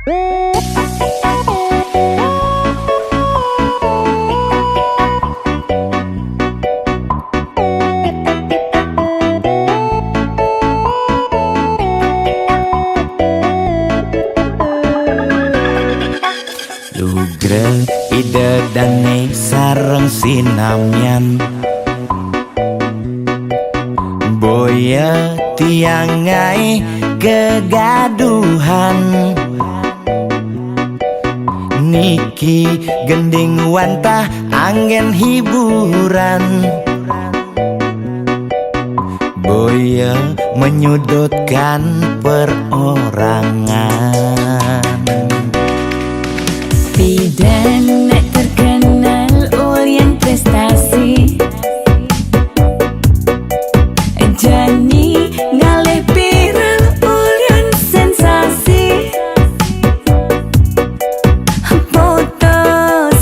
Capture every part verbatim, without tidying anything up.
Lugré Ida Dané sareng sinamian. Boya tiang ngaé kegaduhan. Niki gending wantah anggén hiburan. Boya menyudutkan perorangan. Pidan nak terkenal ulin prestasi. Jani ngalih viral ulin sensasi. Foto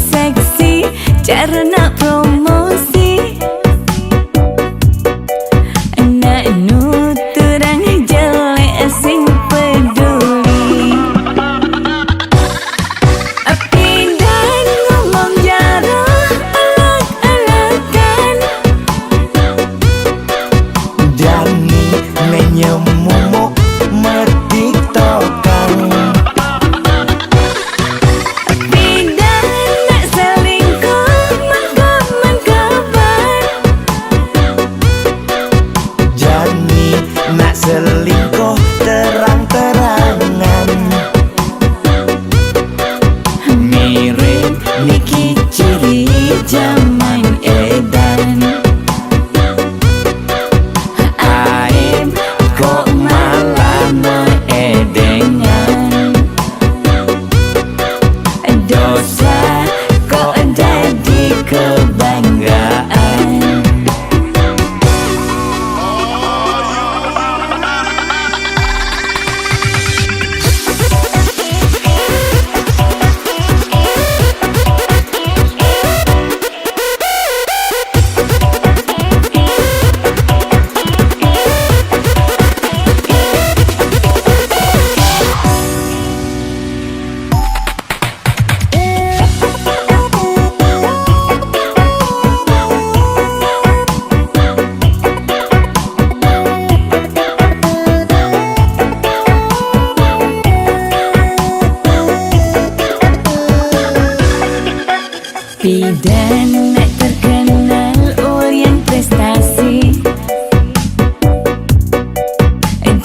seksi cara nak promosi. Nak nuturang jelék sing peduli. Pidan ngomong jaroh elek-elekan. Jani menyemumuk metiktokan. Pidan nak selingkuh mengkap-mengkapan. Jani nak selingkuh terang-terangan. Mirip niki ciri jaman edan. Aib kok malah meedengan. Dosa kok jadi kebanggaan. Pidan nak terkenal ulin prestasi.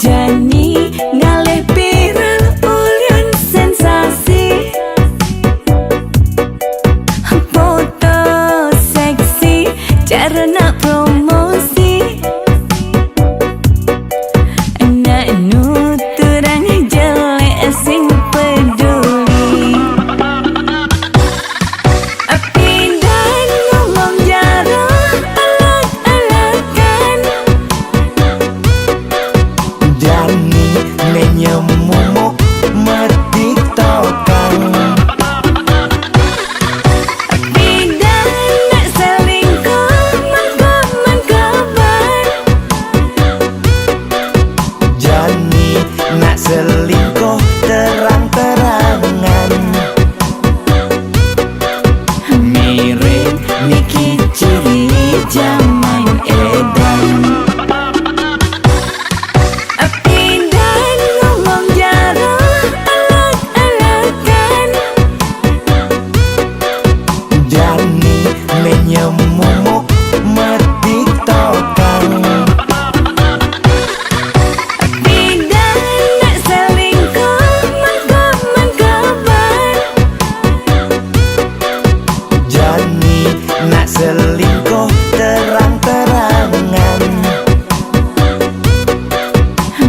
Jani ngalih viral ulin sensasi. Foto seksi cara nak promosi. Nak nuturang jelék sing peduli. Pidan ngomong jaroh elek-elekan. Jani menyemumuk metiktokan. Pidan nak selingkuh mengkap-mengkapan. Jani nak selingkuh terang-terangan. Mirip niki ciri jaman edan. Pidan ngomong jaroh elek-elekan. Jani menyemumuk metiktokan. Pidan nak selingkuh mengkap-mengkapan. Jani nak selingkuh terang-terangan.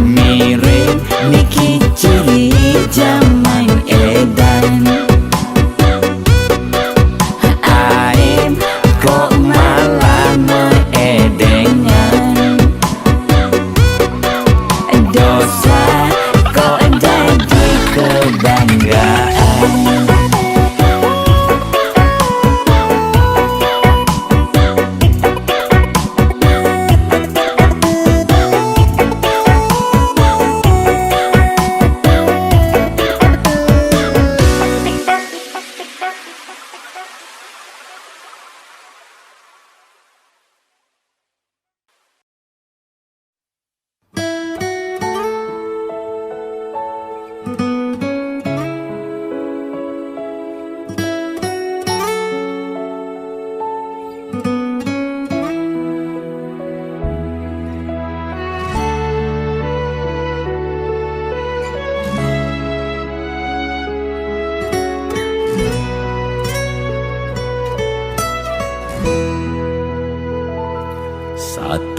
Mirip niki ciri jaman edan. Aib kok malah meedengan. Dosa kok jadi kebanggaan.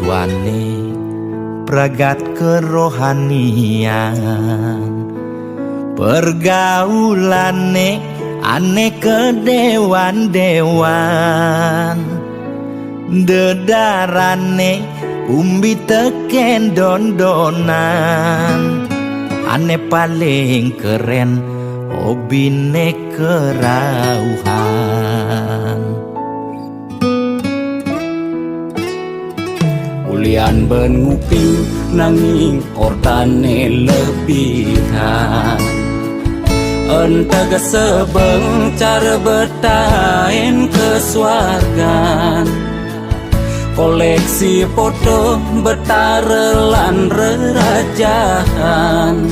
Ane pragat kerohanian, pergaulane ane kedewan-dewan, dedarane umbi teken dondonan, ane paling keren hobine kerauhan. Ulian ben nguping nanging ortane lebihan. Entega sebeng cara betain kesuargan. Koleksi foto betara lan rerajahan.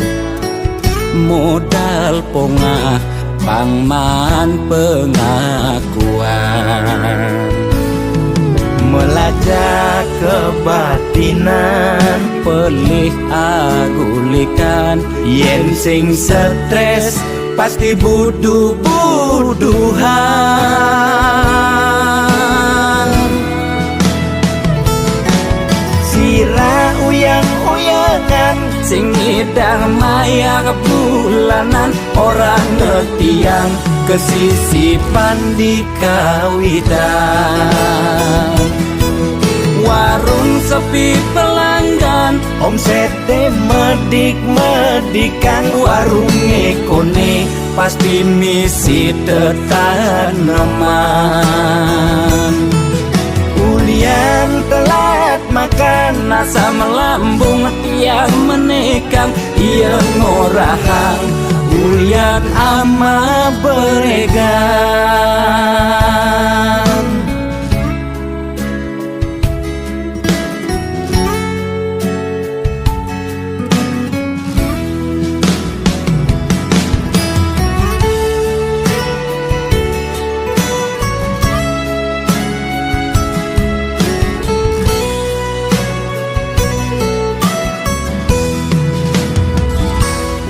Modal pongah pang maan pengakuan. Melajah kebatinan, pelih agulikan. Yen sing stres pasti buduh-buduhan. Sira uyang-uyangan sing ngidang mayar bulanan, ora ngetiang kesisipan di kawitan. Warung sepi pelanggan, omsete medik-medikang, warunge kone pasti misi tetaneman. Ulian telat makan, asam lambung tiang menekang, iya ngorahang ulian ama beregan.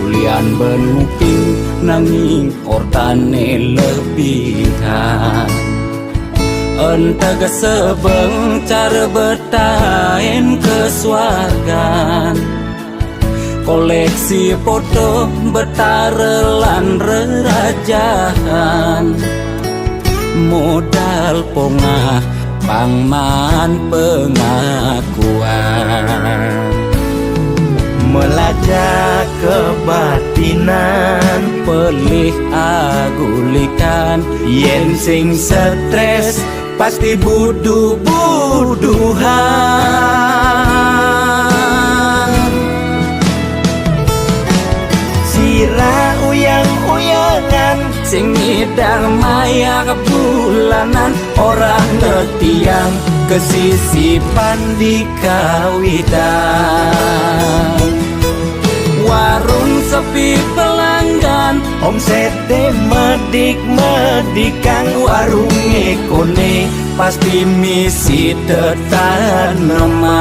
Ulian ben nguping nanging ortane lebihan. Entega sebeng cara betain kesuargan. Koleksi foto betara lan rerajahan. Modal pongah pang maan pengakuan. Melajah kebatinan, pelih agulikan. Yen sing stres pasti buduh-buduhan. Sira uyang-uyangan sing ngidang mayar bulanan, ora ngetiang kesisipan di kawitan. Warung sepi pelanggan, omsete medik-medikang, warunge kone pasti misi tetaneman.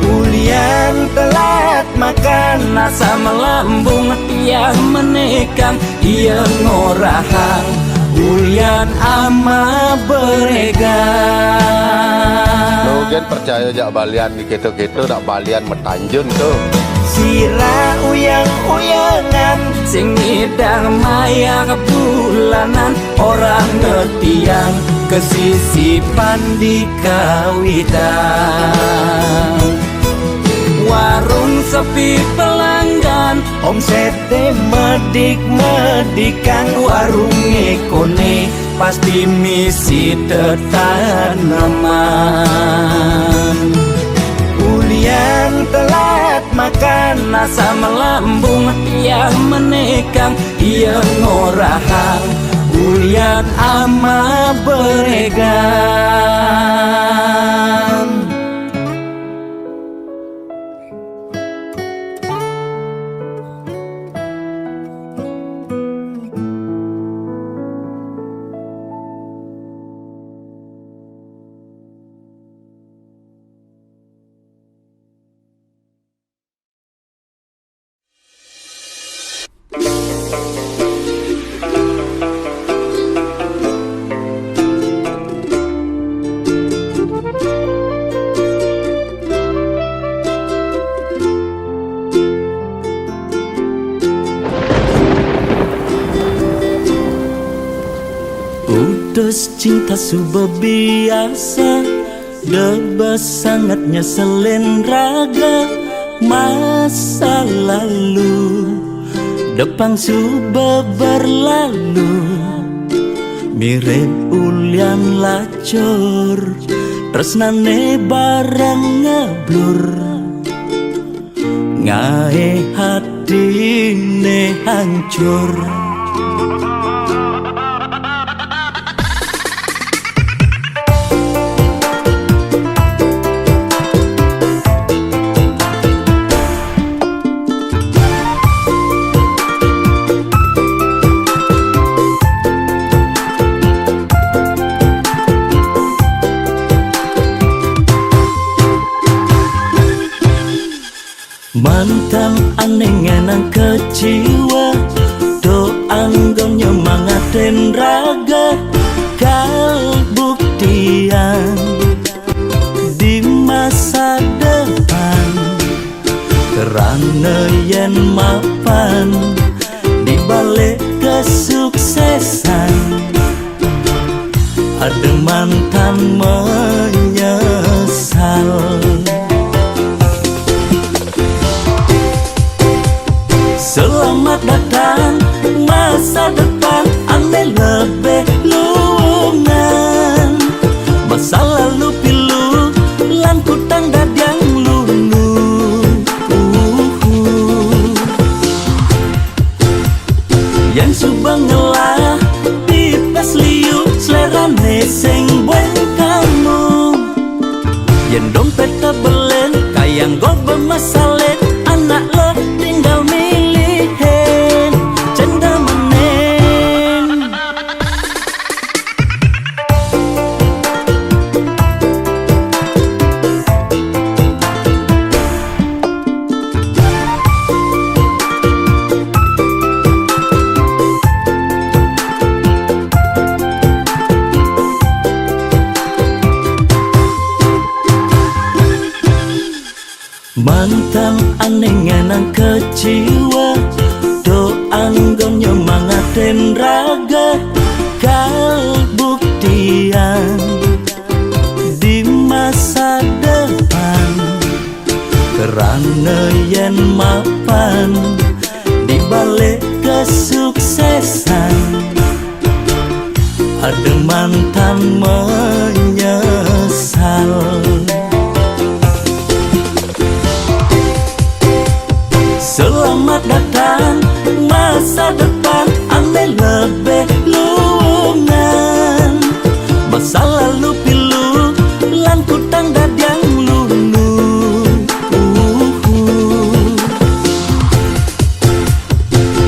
Ulian telat makan, asam lambung tiang menekang, iya ngorahang ulian ama beregan. Lo gen percaya jak balian di keto-keto, dak balian metanjun tu. Sira uyang-uyangan sing ngidang mayar bulanan, ora ngetiang kesisipan di kawitan. Warung sepi pelanggan, omsete medik-medikang, warunge kone pasti misi tetaneman. Ulian telat makan, asam lambung tiang menekang, iya ngorahang ulian ama beregan. Cinta suba biasa, deba sangat nyeselen raga masa lalu. Depang suba berlalu, mirip ulian lacur, tresnane bareng ngeblur. Ngae hatine hancur. Mantan ane ngenang keciwa, do anggo nyemangatin raga, kal buktian di masa depan. Kerana yen mapan di balik kesuksesan, ada mantan menyesal. Selamat datang masa depan ane lebih luungan. Masa lalu pilu lan kutang dadiang lulu. Uhu. Yen suba ngelah pipes liu, selerane sing bueng kamu. Yen dompet tebelen, kayang gobe masalet, anak lo tinggal milihin, cendemenen. Mantan ane ngenang keciwa, do anggo nyemangatin raga, kal buktian di masa depan. Kerana yen mapan di balik kesuksesan, ada mantan menyesal. Selamat datang masa depan ane lebih luungan. Masa lalu pilu lan kutang dadiang lulu. Uhu.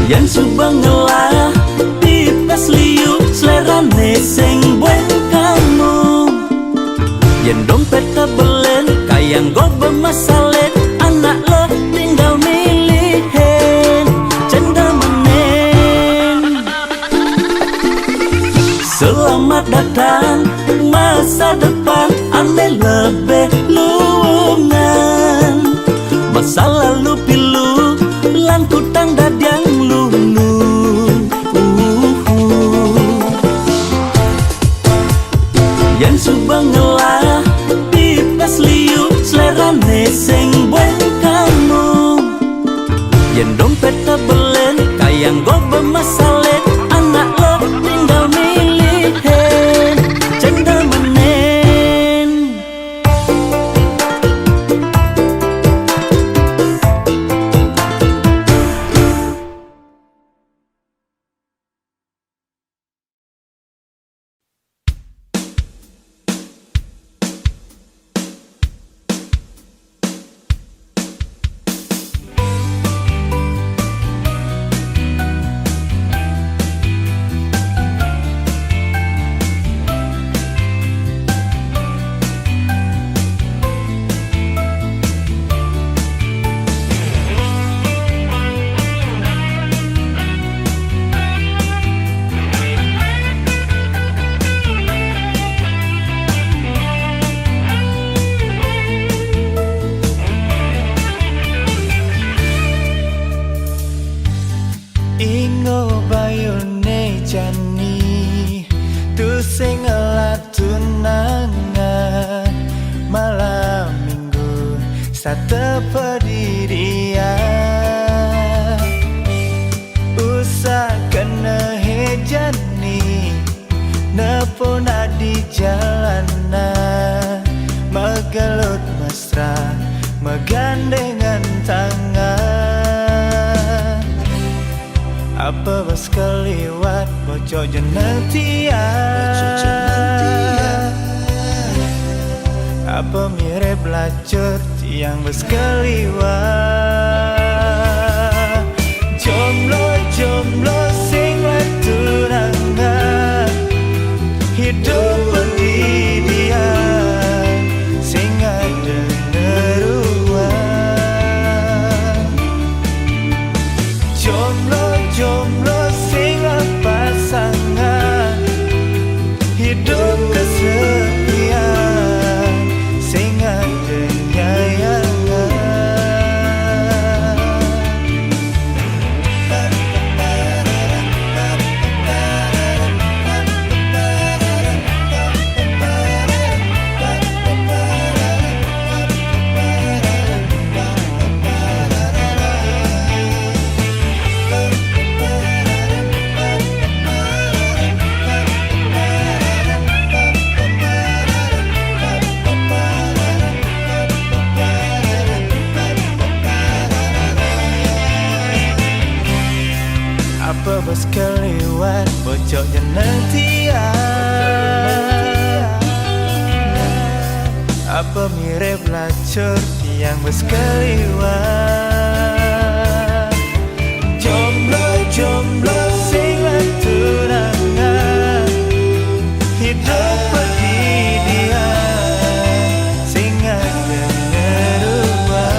Yen suba ngelah pipes liu, selerane sing bueng kamu. Yen dompet tebelen, kayang gobe masalet, anak lo tinggal milihin, cendemenen. Selamat datang masa depan ane lebih luungan. Masa lalu pilu lan kutang dadiang lulu. Uhu. Yen suba ngelah pipes liu, selerane sing bueng kamu. Yen dompet tebelen, kayang gobe masalet, anak lo tinggal milihin, cendemenen. Ingo bayune jani, tus Sing ngelah tunangan malam minggu, satepa di dia. Usah kena hejani, nepona di jalanan, megelut mesra, megandengan tangan. Apa ba sekeliwat bocok jeneng tia? Apa mirip lacur tiang ba sekeliwat? Jomblo-jomblo sing latunangan, hidup pendidian sing ada neruan. Jomblo-jomblo sing pasangan, hidup kesepian sing ada nyayangan. Apa ba sekeliwat bocok jeneng tia? Apa mirip lacur tiang ba sekeliwat? Jomblo-jomblo sing latunangan, hidup pendidian sing ada neruan.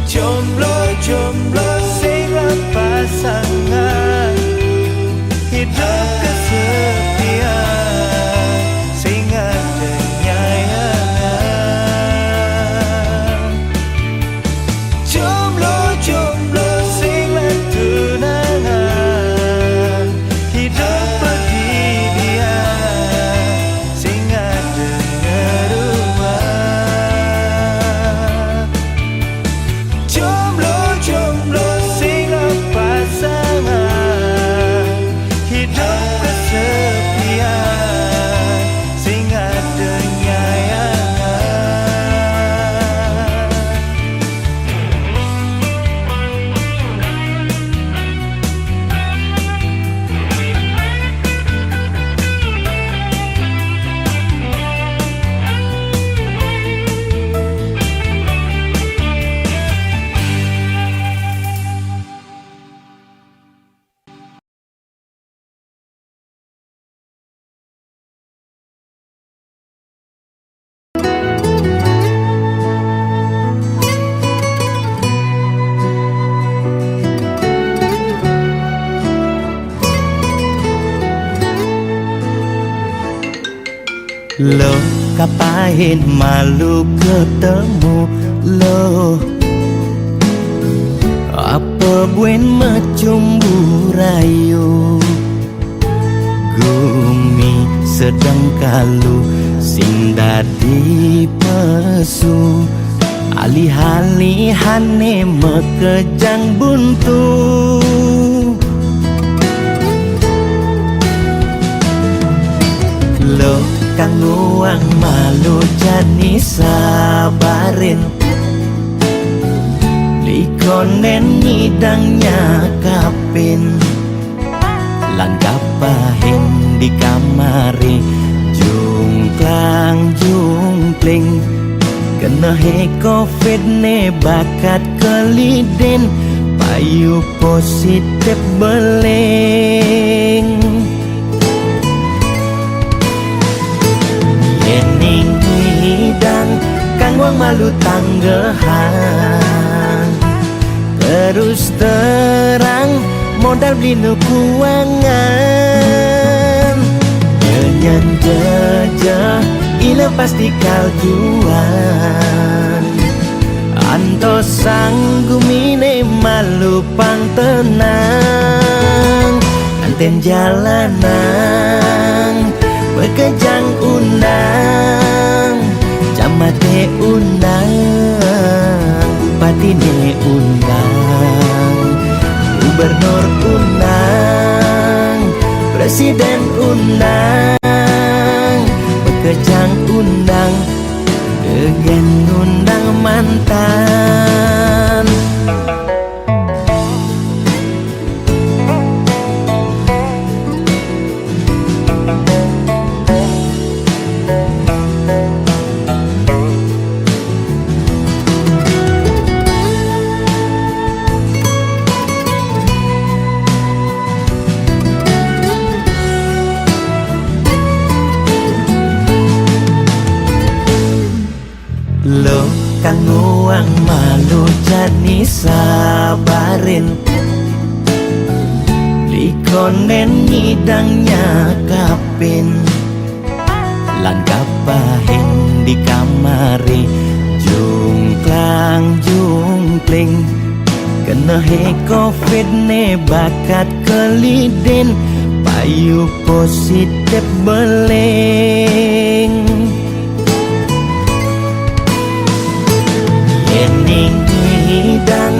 Jomblo-jomblo sing pasangan, hidup kesepian sing ada nyayangan. Jomblo-jomblo sing latunangan, hidup pendidian sing ada neruan. Jomblo-jomblo sing pasangan, hidup kesepian sing ada nyayangan. Lo kapahin malu ketemu lo, apa buen mecumbu rayu? Gumi sedang kalu sing dadi pesu, alih-alihane mekejang buntu. Lo kang nuang malu jani sabarin, likonen ngidang nyakapin. Langkah pahin di kamari, jungklang jungkling. Kena he covid ne bakat kelidin, payu positif beling. Yening idang kang wang malu tanggehan, terus terang modal beli nu kuangan. Nyenyen jejeh ila pasti kaljuan. Antos sang gumine malu pang tenang, anten jalanang, makejang undang, camate undang, bupatine undang, gubernur undang, presiden undang, makejang undang, degen undang mantan. Lo kang nguang malu jani sabarin, likonen ngidang nyakapin, lan kapahin di kamare jungklang jungkling. Kenehe covid ne bakat kelidin, payu positif beling. Yen ning ngidang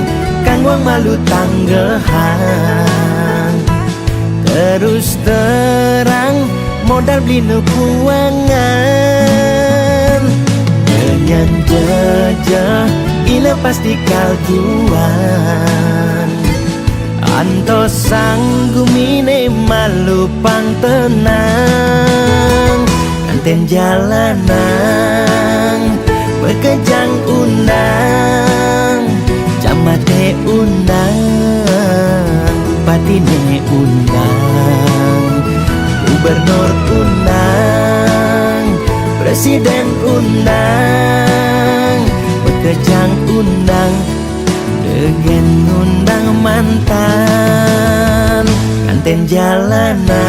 kang nguang malu tanggehan, terus terang modal beli nu kuangan. Nyen jejeh ila pasti kaljuan. Antos sang gumine malu pang tenang, nganten jalanang, makejang undang, camate undang, bupatine undang, gubernur undang, presiden undang, makejang undang, degen undang mantan, nganten jalanang,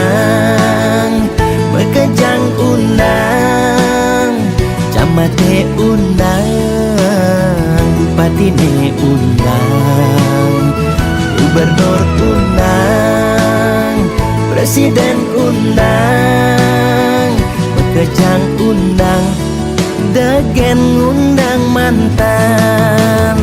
makejang undang, camate undang, bupatine undang, gubernur undang, presiden undang, makejang undang, degen undang mantan.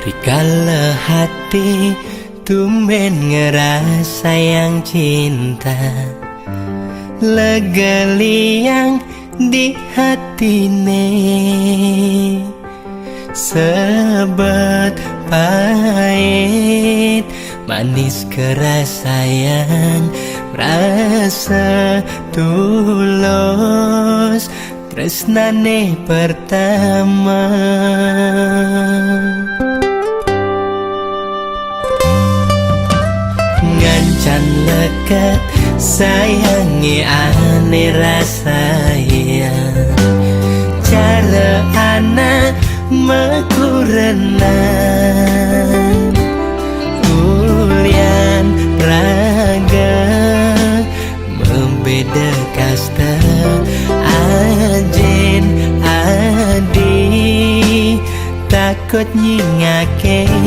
Rikala hati tumben ngerasayang cinta, lega liang di hatine. Sebet pait manis kerasayang, merasa tulus tresnane pertama. Ngancan leket sayange ane rasayang, cara anak mekurenan, ulian raga membeda kasta, ajin adi takut nyingakin,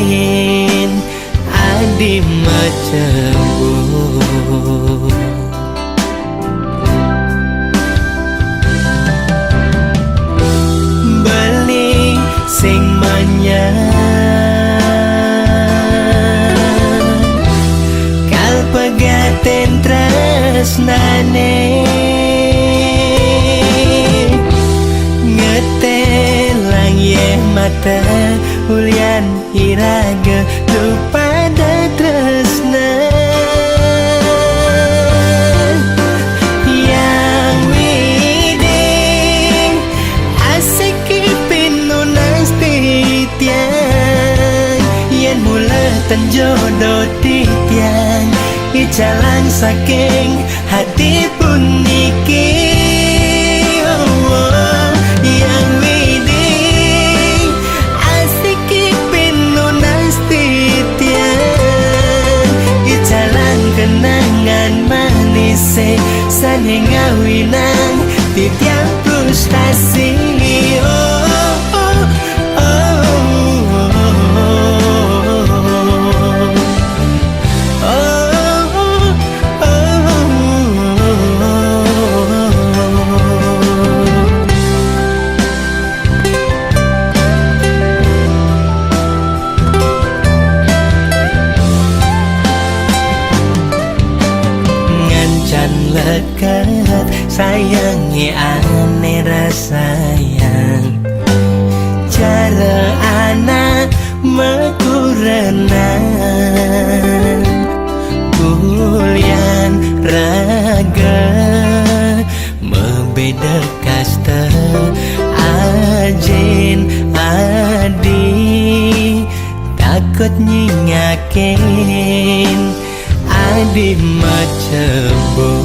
adi macembur. Beli sing manyang kal pegaten tresnane, ngetelang ye mata ulian iraga tu pada tresna. Ten jodoh titiang, icalang saking hati puniki. Oh, oh, Yang Widi, asiki pinunas titiang, icalang kenangan manis, sane ngawinang titiang frustasi. Oh, oh, Ngancan leket sayangi ane rasayang, cara anak mekurenan, kulian raga mebeda kaste, ajin adi takut nyingakin adi macebut.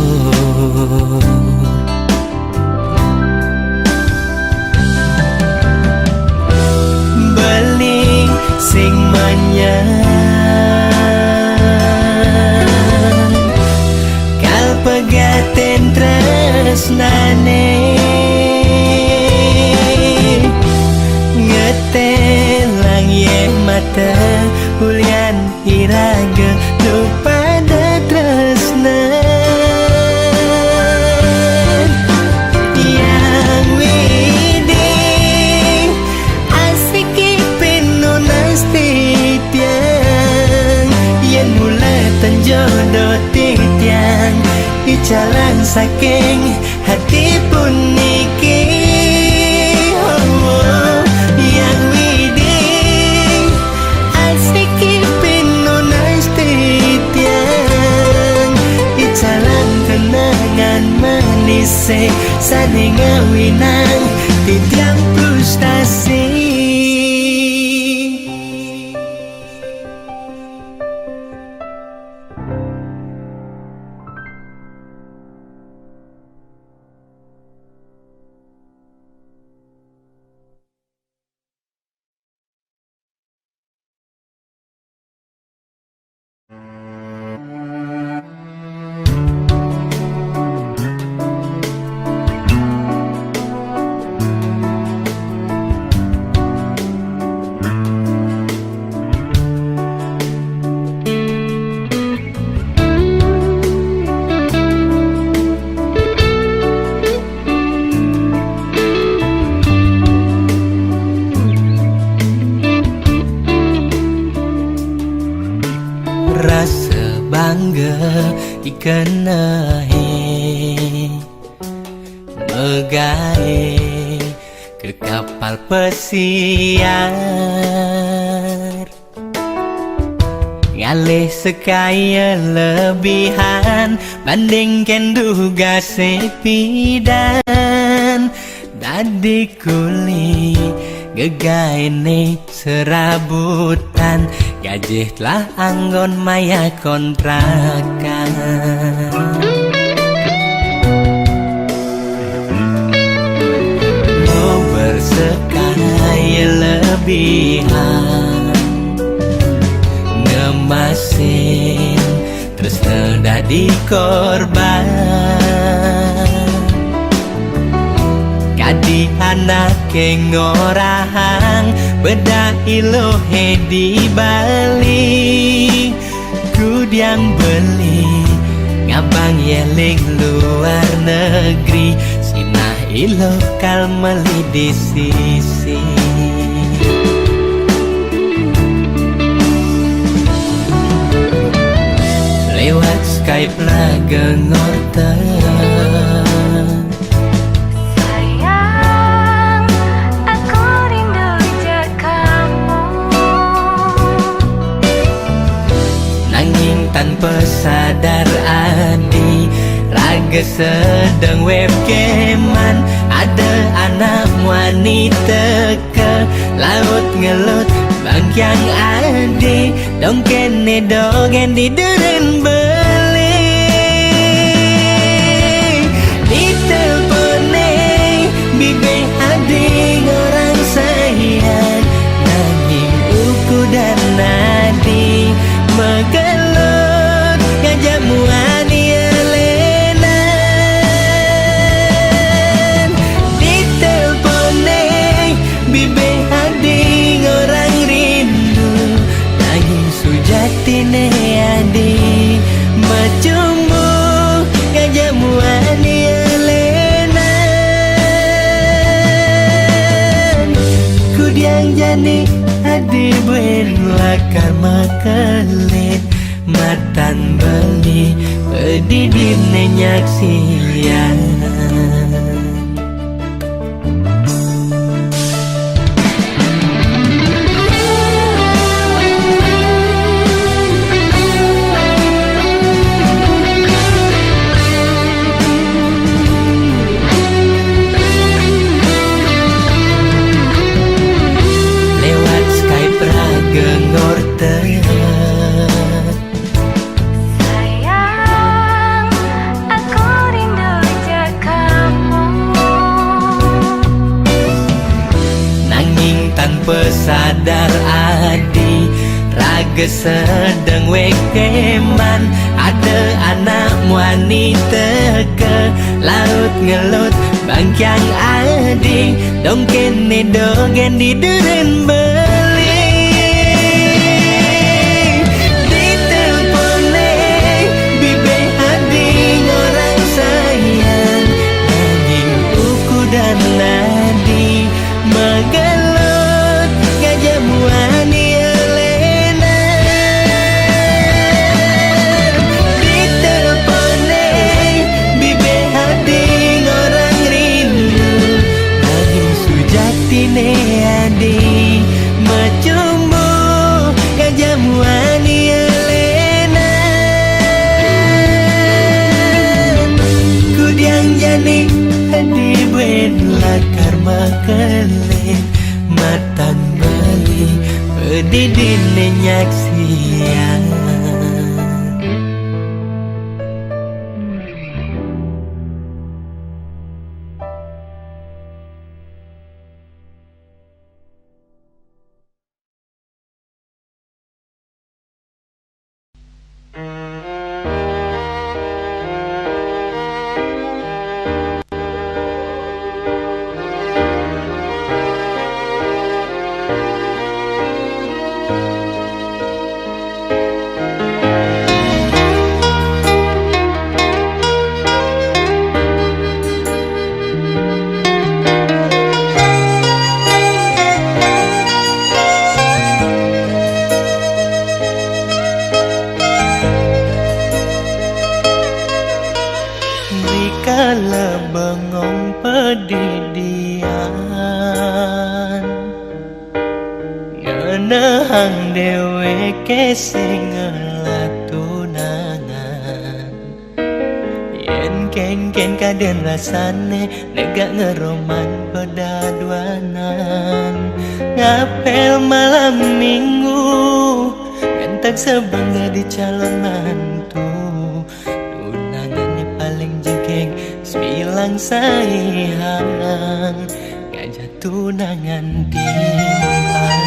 Beli sing manyang kal pegaten tresnane, ngetelang ye mata ulian iraga lupada tresna. Yang Widi, asiki pinunas titiang, yen mula ten jodoh titiang, icalang saking hati puniki. Oh, Yang Widi, asiki pinunas titiang, icalang kenangan manis, sane ngawinang titiang frustasi. Rasa bangga ikenehe megae ke kapal pesiar. Ngalih sekaya lebihan banding kenduga sepidan. Dadi kuli gegaene serabutan, gajih telah anggon maya kontrakan. Ngober sekaya lebihan, ngemasin terus dadi korban. Kadi anake ngorahang, bedah ilohe di Bali. Kudiang beli ngabang yeling luar negeri, sinah iloh kal meli di sisi. Lewat Skype lah gengorta. Sayang, aku rindu je kamu. Nanging tanpa sadar adi, raga sedeng webcaman. Ada anak wanita ke laut ngelut. Kyang adi, dong kene dogen di duren beli. Ditelpone, bibe adi ngorang sayang. Nanging uku dan adi, megelut ngajak muani elenan. Ditelpone, bibe adi ngorang rindu. Nanging sujatine adi, macumbu ngajak muani elenan. Kudiang jani adi buen lakar makelet, matan beli pedidin nenyak siang. Lewat Skype raga ngorte. Sayang, aku rindu je kamu. Nanging tanpa sadar adi, raga sedeng wekeman. Ada anak muani teka laut ngelut bangkiang adi. Dong kene dogen di duren beli. Ditelpone, bibe adi ngorang sayang. Nanging uku dan adi, megelut ngajak muani elenan. Ditelpone, bibe adi ngorang rindu. Nanging sujatine adi, macumbu ngajak muani elenan. Kudiang jani adi buen lakar makelet, matan beli pedidin nenyak siang. Dikala bengong pedidian, ngenehang deweke sing ngelah tunangan. Yen kengken kaden rasane, negak ngeroman pedaduanan. Ngapel malam minggu, ngentek sebeng dadi calon mantu. Tunangane paling jegeng, semilang saihang. Ngajak tunangan timpang.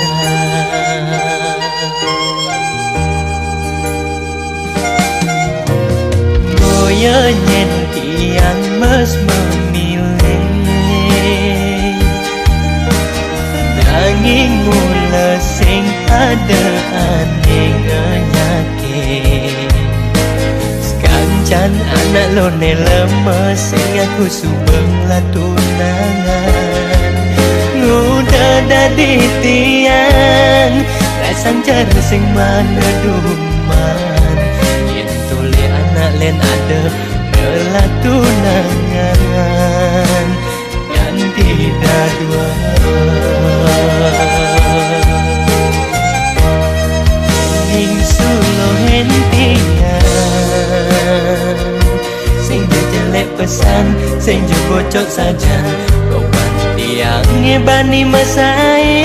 Boya nyen tiang mes memilih, nanging mula sing ada ane ngenyake. Sekancan anak lone lemes sing aku subeng lah tunangan. Nguda dadi tiang, rasan cara sing mana duman. Yen tole anak len ada ngelah tunangan. Nganti dadua. Ning sulo hentian sing jelek pesan, sing jebocok saja. Roban tiang ngebani masaing.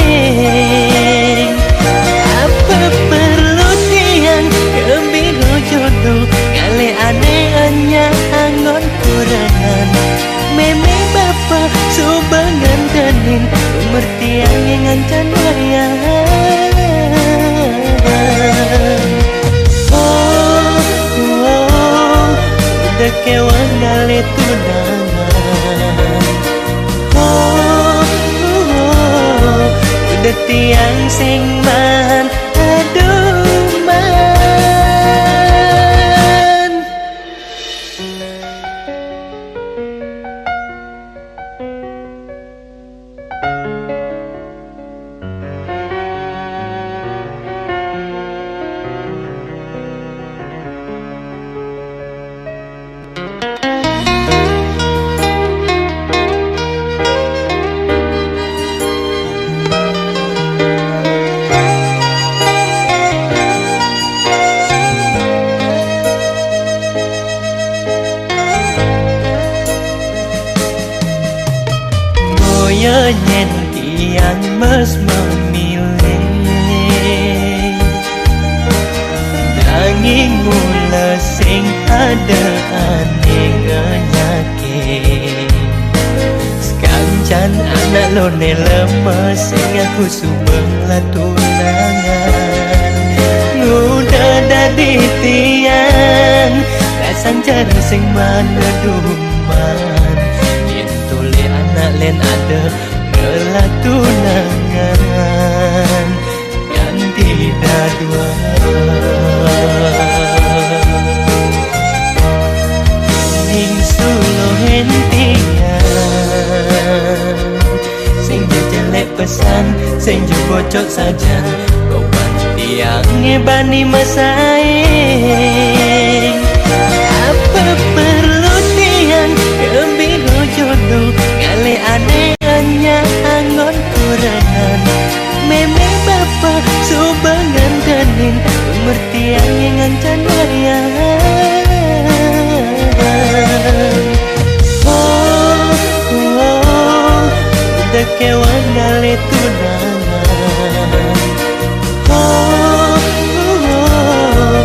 Tiang sing maan aduman. Boya nyen tiang mes memilih, nanging mula sing ada ane ngenyake. Sekancan anak lone lemes sing aku subeng latunangan. Nguda dadi tiang, rasang cara sing mana duman. Yen tole anak len ada ngelatunangan. Ganti dadua. Ning sulo hentian. Sing jo jelek pesan, sing jo bocok sajan. Koban tiang ngebani masaing. Apa perlu tiang kembiru jodoh, ngale ane anya anggon kurenan. Meme bapa subangan kening, umur tiang yang ngancan wayang. Oh, oh, oh, udah kewang ngale tunangan. Oh, oh, oh,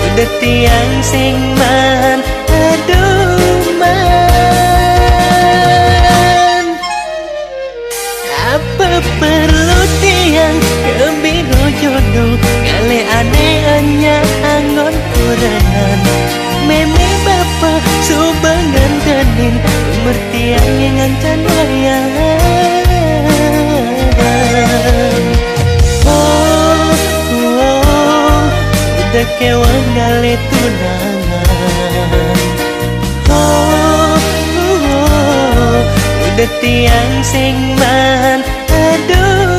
udah tiang sing maan aduman. Apa perlu tiang kembiru jodoh, ngale ane anya anggon kurenan. Meme bapa subangan kening, umur tiang yang ngancan wayang. Oh, oh, oh, udah kewang ngale tunangan. Oh, oh, oh, udah tiang sing maan aduman.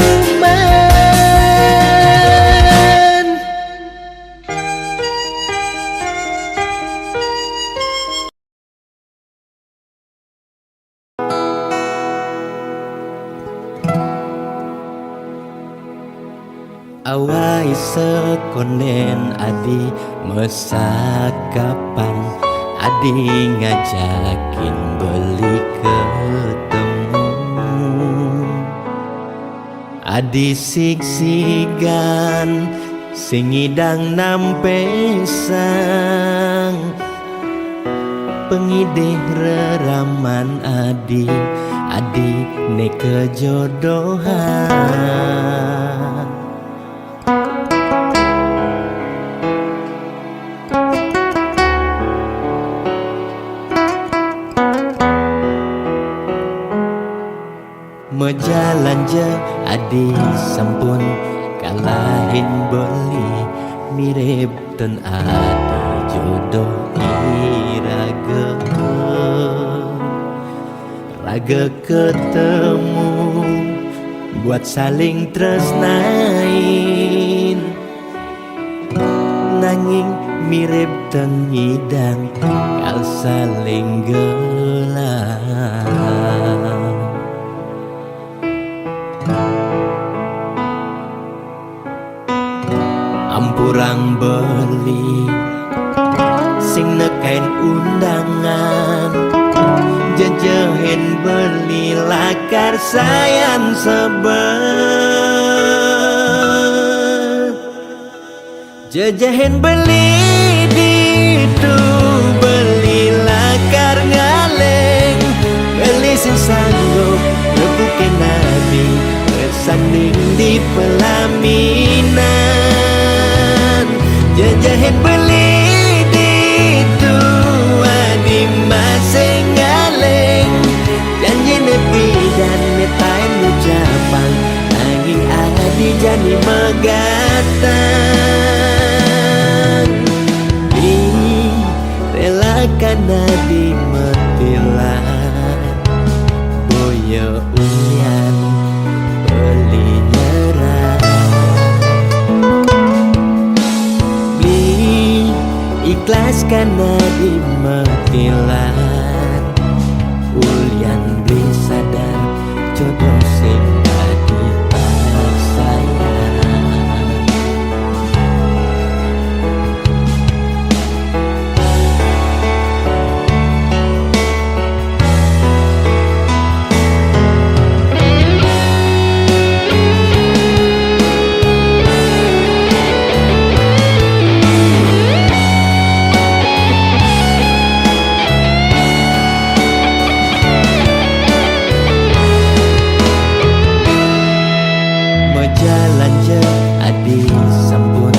Awai sekonden adi mesakapan, adi ngajakin beli ketemu. Adi sigsigan sing ngidang nampesang, pengidih reraman adi, adi ne kejodohan. Mejalan je adi sampun kalahin beli, mirip ten adi jodoh iraga. Raga ketemu buat saling tresnain, nanging mirip ten ngidang kal saling gelah. Ampurang beli sing nekain undangan, jejehin beli lakar sayan sebet. Jejehin beli ditu, beli lakar ngaleng, beli sing sanggup nepukin adi, bersanding di pelaminan. Jejehin beli ditu, adi masing ngaleng, janji nepi dan netain ucapan, nanging adi Jani magatang, beli, relakan adi matilah. Boya ulian beli nyerah, beli, ikhlaskan adi matilah. Ulian beli sadar jodoh sing adi sayang. Majalan ja adi sampun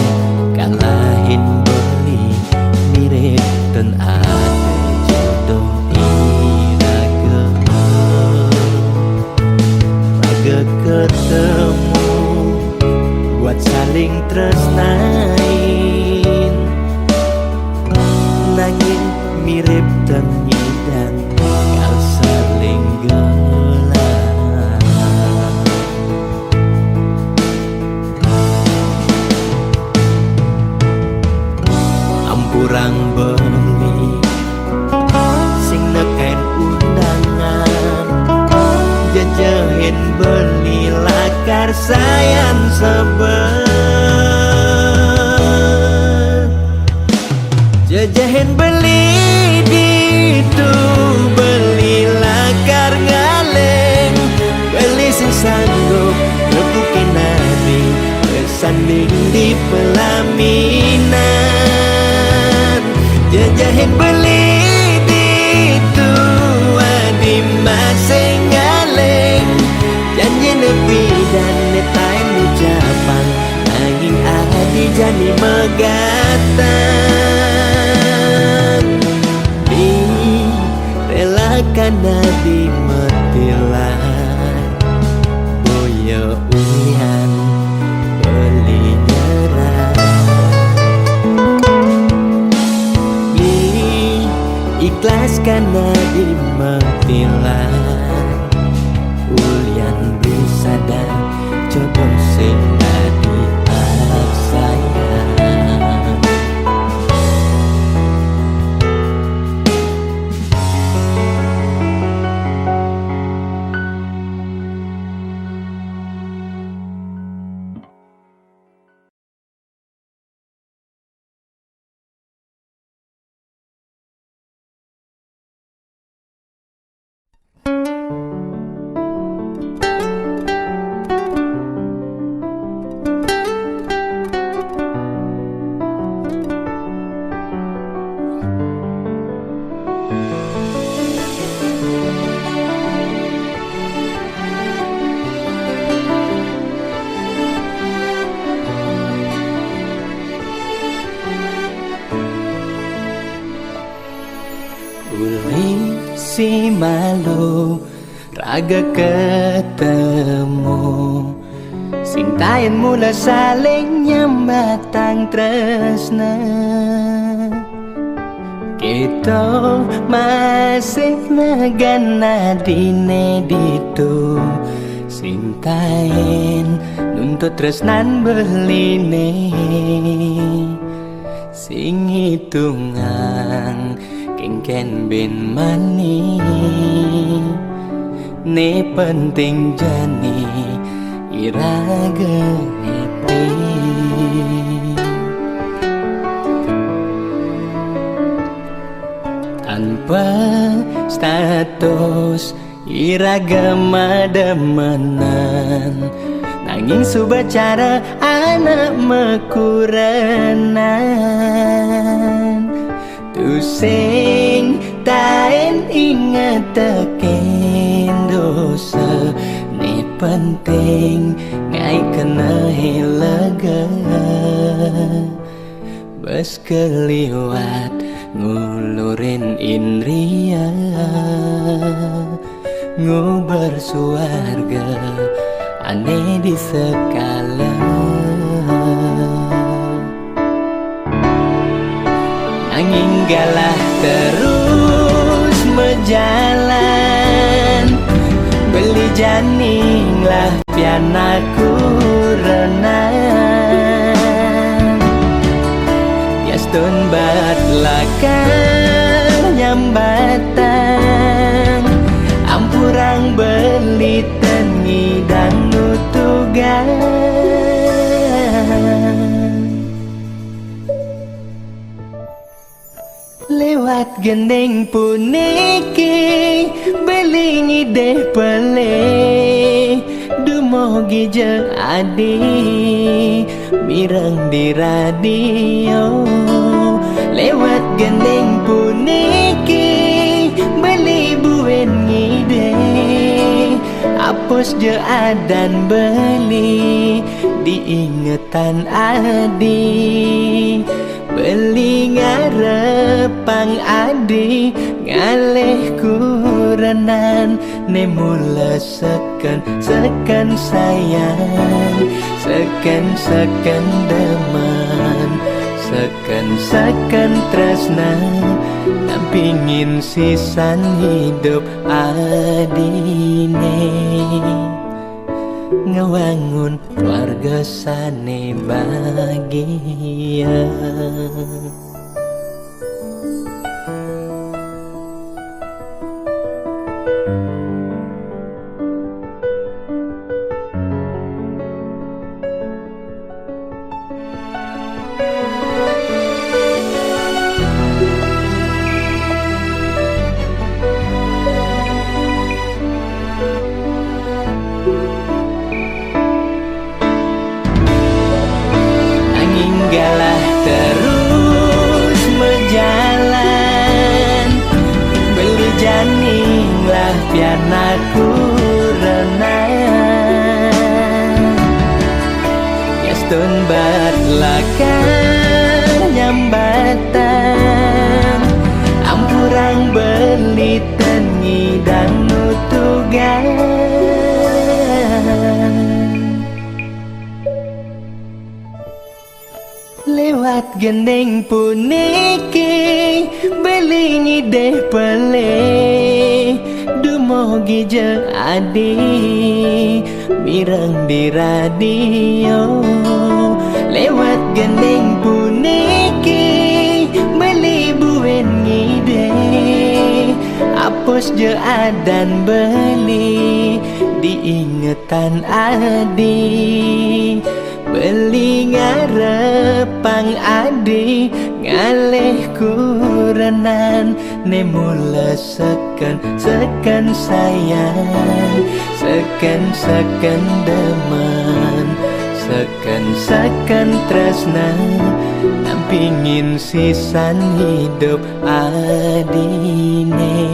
kalahin beli, mirip ten ada jodoh iraga. Raga ketemu buat saling tresnain, nanging mirip ten ngidang kal saling gelah. Ampurang beli sing neken undangan, jejehin beli lakar sayan sebel. Jejehin beli ditu, beli lakar ngaleng, beli sing sanggup rebukin adi, bersanding di pelaminan. Jejehin beli ditu, adi masing ngaleng, janji nepi dan netain ucapan, nanging adi jani magatang. Beli, relakan adi matilah. Boya ulian beli nyerah, beli, ikhlaskan adi matilah. Ulian beli sadar jodoh sing adi sayang. Uli si malu raga ketemu, sing taen mula saling nyambatang tresna. Kita masih nagana dine ditu, sing taen nuntut tresnan beline. Sing hitungan kengken ben mani, ne penting jani iraga happy. Tanpa status iraga mademenan, nanging suba cara anak mekurenan. Tusing taen inget teken dosa, ne penting ngai kena lega. Bes keliwat ngulurin indria, nguber suarga ane di sekala. jalan, beli janinglah pianaku renang. Yastun bat lakar nyambatang, ampurang beli tengi dangdut tugang. Lewat gending puniki, beli ngidih pelih, dumogi ja adi, mireng di radio. Lewat gending puniki, beli buin ngidih, apus ja adan beli, diingetan adi. Beli ngarepang adi, ngalih kurenan, né mula seken-seken sayang, seken-seken demen, seken-seken tresna, nampingin sisan hidup adiné. Ngewangun keluarga sané bahagia. Angin galah terus majalan, beli janinglah pianaku renang. Yastun bat lakar nyambatang, ampurang beli tengi dangdut tugang. Lewat gending puniki, beli ngidih pelih, dumogi ja adi, mireng di radio. Lewat gending puniki, beli buin ngidih, apus ja adan beli, diingetan adi. Beli ngarepang adi, ngalih kurenan, né mula seken-seken sayang, seken-seken demen, seken-seken tresna, nampingin sisan hidup adiné.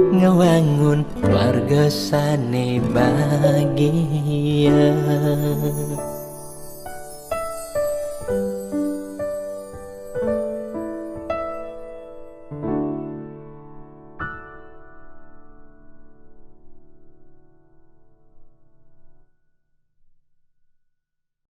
Ngewangun keluarga sané bahagia.